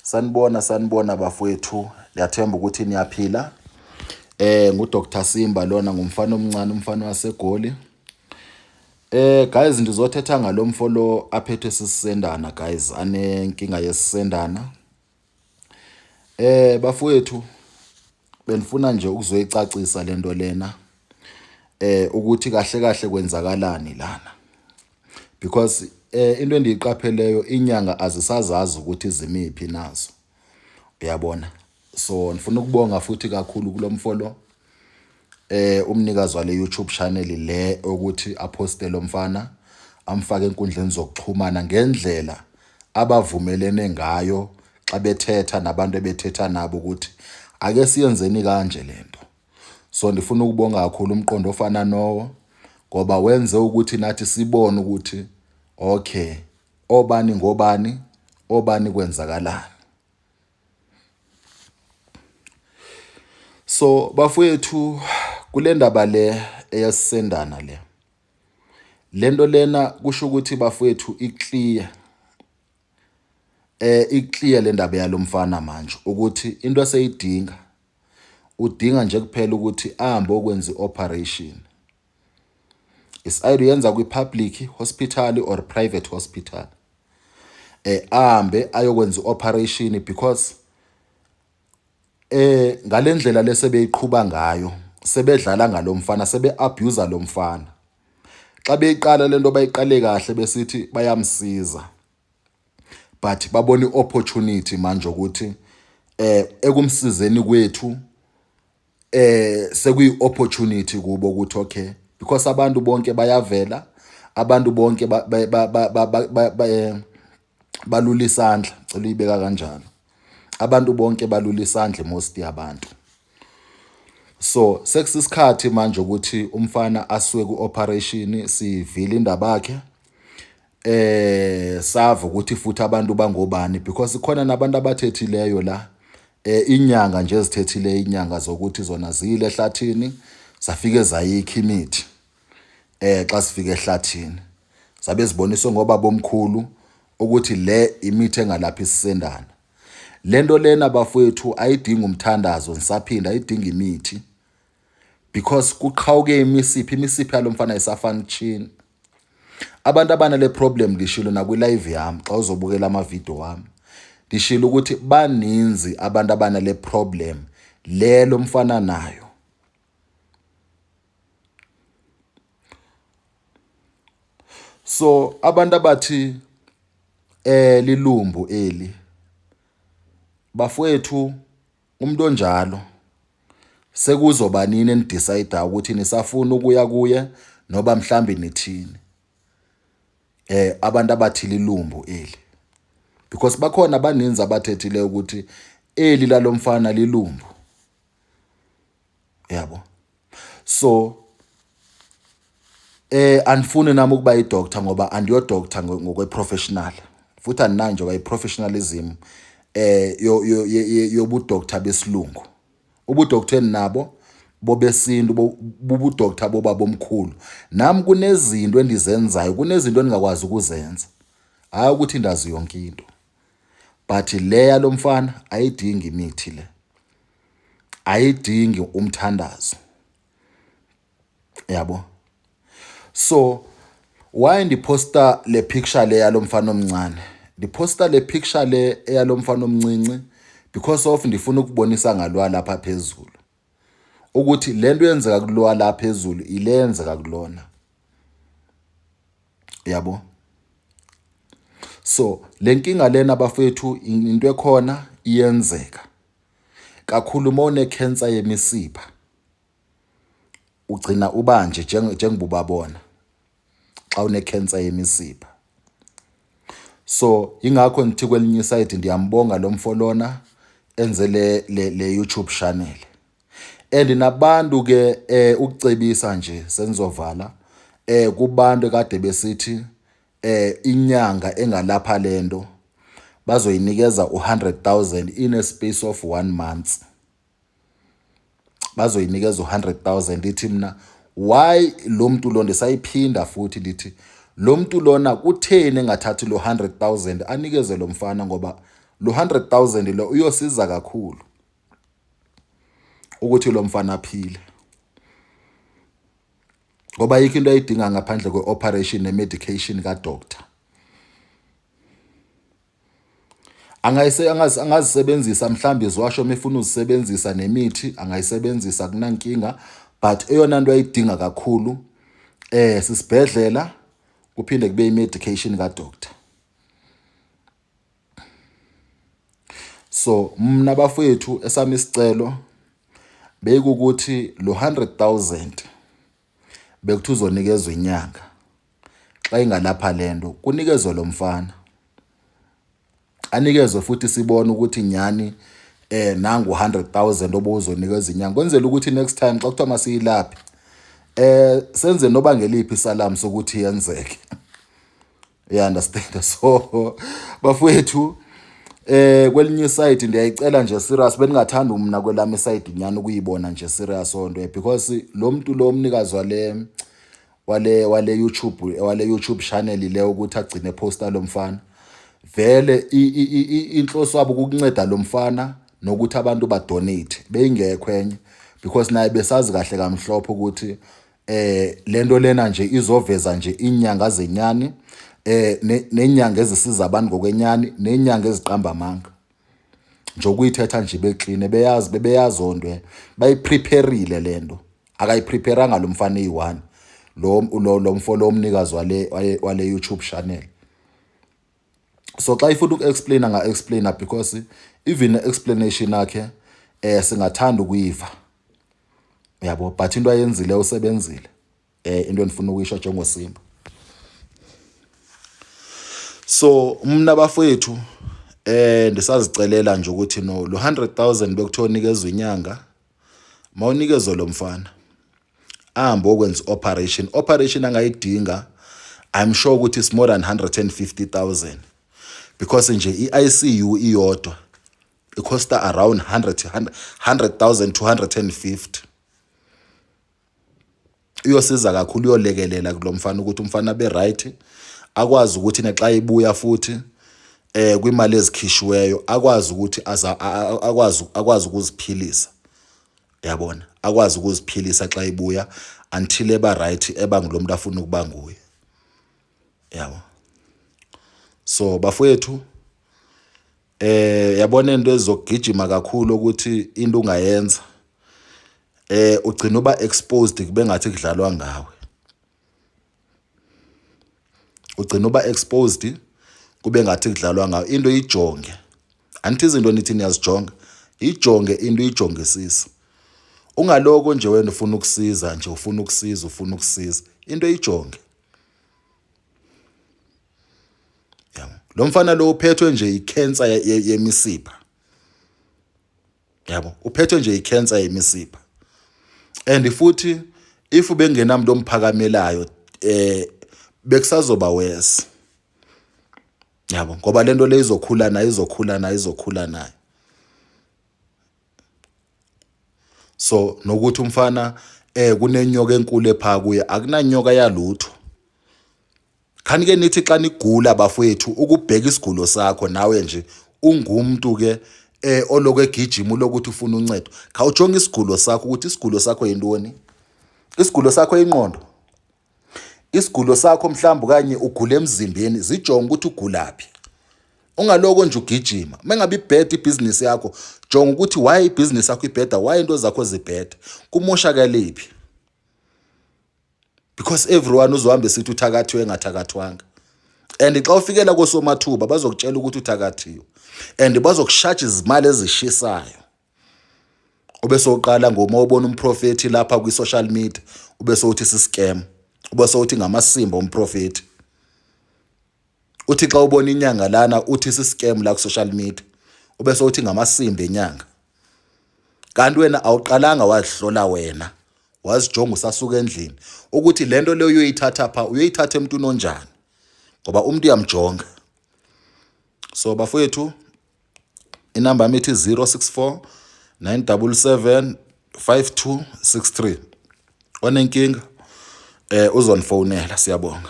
Sanibona sanibona bafowethu, ngiyathemba ukuthi niyaphila. NguDr Simba lona ngumfana omncane umfana waseGoli. Guys ndizothetha ngalomfo lo aphethwe sisendana guys anenkinga yesisendana. Bafowethu benifuna nje ukuzoyicacisa lento lena ukuthi kahle kahle kwenzakalani lana. Because into endiyiqapheleyo inyanga azisazazi ukuthi zimiphi nazo. Uyabona? So ngifuna ukubonga futhi kakhulu kulomfolo umnikazi wale YouTube channel le ukuthi aposte lo mfana amfake enkundleni zokuxhumana ngendlela abavumelene ngayo xa bethetha nabantu ebethetha nabo ukuthi ake siyenzeni kanje lento. So ndifuna ukubonga kakhulu umqondo ofana nowo ngoba wenze ukuthi nathi sibone ukuthi okay obani ngobani obani kwenzakalani. So bafowethu kule ndaba le eyasisendana le lento lena kusho ukuthi bafowethu iclear iclear le ndaba yalomfana manje ukuthi into aseyidinga udinga nje kuphela ukuthi ahambe okwenza i-operation. Is either uyenza kwi-public hospital or private hospital. Ahambe ayokwenza i-operation because ngalendlela lesebeyiqhuba ngayo sebedlala ngalomfana sebe-abuse lo mfana. Xa beyiqala lento bayiqale kahle besithi bayamsiza. But babona i-opportunity manje ukuthi ekumsizeni kwethu sekuyi opportunity kubo ukuthi okay because abantu bonke bayavela abantu bonke balula isandla cela uyibeka kanjalo abantu bonke balula isandla most yabantu. So sekusisikhathi manje ukuthi umfana asuke ku-operation sivile indaba yakhe sava ukuthi futhi abantu bangobani because khona nabantu abathethileyo la inyanga nje ezithethile inyanga zokuthi zona ziyile ehlathini zafike zayikha imithi xa sifika ehlathini zabe ziboniswe ngoba bomkhulu ukuthi le imithi engalapha isisendana. Lento lena bafowethu ayidingi umthandazo nisaphinda ayidingi imithi because kuqhawuke imisipha imisipha yalomfana ayisafani. Abantu abanale problem ngishilo nakwi-live yami xa uzobukela amavidiyo wami ndishilo ukuthi baninzi abantu abanale problem le lo mfana nayo. So abantu abathi lilumbu eli bafowethu umuntu onjalo sekuzoba nini enidecide ukuthi nisafuna ukuya kuye noba mhlambi nithini abantu abathile ilumbu eli because bakhona abaninzi abathethile ukuthi eli lalomfana lilumbu yabo. So andifuni nami ukuba i-doctor ngoba andiyo doctor ngokwe professional futhi andinayo nje i-professionalism yobu doctor besilungu. Ubudoctor enginabo bobesintu bubudoctor bobabomkhulu. Nami kunezinto endizenzayo kunezinto endingakwazi ukuzenza hayi ukuthi ndazi yonke into but le yalomfana ayidingi imithi le ayidingi umthandazo yabo. So why ndiposta le picture le yalomfana omncane? Ndiposta le picture le eyalomfana omncinci because of ndifuna ukubonisa ngalwa lapha phezulu ukuthi lento yenzeka kulowa la phezulu ile yenzeka kulona yabo. So le nkinga lena bafethu into ekhona iyenzeka kakhulu uma une-cancer yemisipha ugcina ubanje njengoba ubabona xa une-cancer yemisipha. So ingakho ngithi kwelinye isayidi ndiyambonga lo mfo lona enze le YouTube channel and nabantu ke ukucebisa nje senizovala kubantu kade besithi inyanga engalapha lento bazoyinikeza u100,000 in a space of 1 month bazoyinikeza u100,000. Ithi mina why lo muntu lo ndisayiphinda futhi ndithi lo muntu lona kutheni engathathi lo 100,000 anikeze lo mfana ngoba Lo 100,000 lo uyosiza kakhulu ukuthi lo mfana aphile. Ngoba ayikho into ayidinga ngaphandle kwe-operation ne-medication ka-doctor. Angayise angazisebenzisa mhlawumbe iziwasho uma efuna uzisebenzisa nemithi angayisebenzisa kunankinga but eyona nto ayidinga kakhulu eh sisibhedlela kuphinde kube i-medication ka-doctor. So mna bafowethu esami isicelo bekukuthi lo 100,000 bekuthi uzonikezwa inyanga xa ingalapha lento kunikezwe lo mfana anikezwe futhi sibone ukuthi nyani eh nangu 100,000 obuzonikeza inyanga kwenzela ukuthi next time xa kuthiwa masiyilaphe eh senze noba ngeliphi isalamu sokuthi yenzeke. You understand? So bafowethu eh kwelinye iside ndiyayicela nje serious beningathanda umna kwelami iside nyani ukuyibona nje serious onto because lo muntu lo mnikazi wale wale wale YouTube wale YouTube channel le ukuthi agcine posta lo mfana vele inhloso yabo ukunceda lo mfana nokuthi abantu ba donate beyingekho enye because naye besazi kahle kamhlophe ukuthi eh lento lena nje izoveza nje inyanga zenyani eh nenyanga ezisiza abantu ngokwenyani nenyanga eziqamba amanga nje ukuyithetha nje bekline beyazi bebeyazi ondwe bayiprepareile lento akayipreparanga lo mfana eyi-one lo lo lo mfo lo mnikazi wale wale YouTube channel. So xa ifuna uku-explaina nga-explaina because even explanation yakhe eh singathanda ukuyiva yabo but into ayenzile usebenzile eh into endifuna ukuyisho njengoSimba. So mna bafowethu eh ndisazicelela nje ukuthi no lo 100,000 bekuthiwa unikezwe inyanga mawunikezwe lo mfana ahambe okwenza operation operation angayidinga. I'm sure ukuthi it's more than 150,000 because nje i-ICU iyodwa icosta around 100 100,000 to 150. Iyosiza kakhulu iyolekelela kulo mfana ukuthi umfana abe right akwazi ukuthi nexa ibuya futhi eh kwimali ezikhishiweyo akwazi ukuthi aza akwazi akwazi ukuziphilisa yabona akwazi ukuziphilisa xa ibuya until eba right eba ngulomuntu afuna ukuba nguye yabo. So bafowethu eh yabona into ezokugijima kakhulu ukuthi into ungayenza eh ugcina uba exposed kube ngathi kudlalwa ngawe ugcina uba exposed kube ngathi kudlalwa ngawe. Into ijonge angithi izinto nithi niyazijonga ijonge into ijongisisa ungaloko nje wena ufuna ukusiza nje ufuna ukusiza ufuna ukusiza into ijonge yabo. Lo mfana lo uphethwe nje icancer yemisipha yabo uphethwe nje icancer yemisipha and futhi if bengenamuntu omphakamelayo eh bekusazoba worse yabo ngoba lento le izokhula nayo izokhula nayo izokhula nayo. So nokuthi umfana eh kunenyoka enkulu epha kuye akunanyoka yalutho. Khani ke nithi xa nigula bafowethu ukubheka isigulo sakho nawe nje ungumuntu ke eh oloko egijima ulokuthi ufuna uncedo khawujonge isigulo sakho ukuthi isigulo sakho yintoni. Isigulo sakho ingqondo isigulo sakho mhlawumbe kanye ugula emzimbeni zijonge ukuthi ugulaphi ungaloko nje ugijima. Mengabe ibheda ibhizinisi yakho jonga ukuthi why ibhizinisi yakho ibheda why into zakho zibheda kumoshakelephi because everyone uzohamba esithi uthakathiwe engathakathwanga and xa ufikela kosomathuba bazokutshela ukuthi uthakathiwe and bazokushaja izimali ezishisayo ube sowuqala ngoma ubona umprofethi lapha kwi-social media ube sowuthi si-scam ube sowuthi ngamasimba umprofethi uthi xa ubona inyanga lana uthi si-scam la ku-social media ube sowuthi ngamasimba enyanga kanti wena awuqalanga wazihlola wena wazijonga usasuka endlini ukuthi lento leyo uyoyithatha pha uyoyithatha emntwini onjani ngoba umuntu uyamjonga. So bafowethu inamba yami ithi 064 977 5263 onenkinga eh uzonifonela. Siyabonga.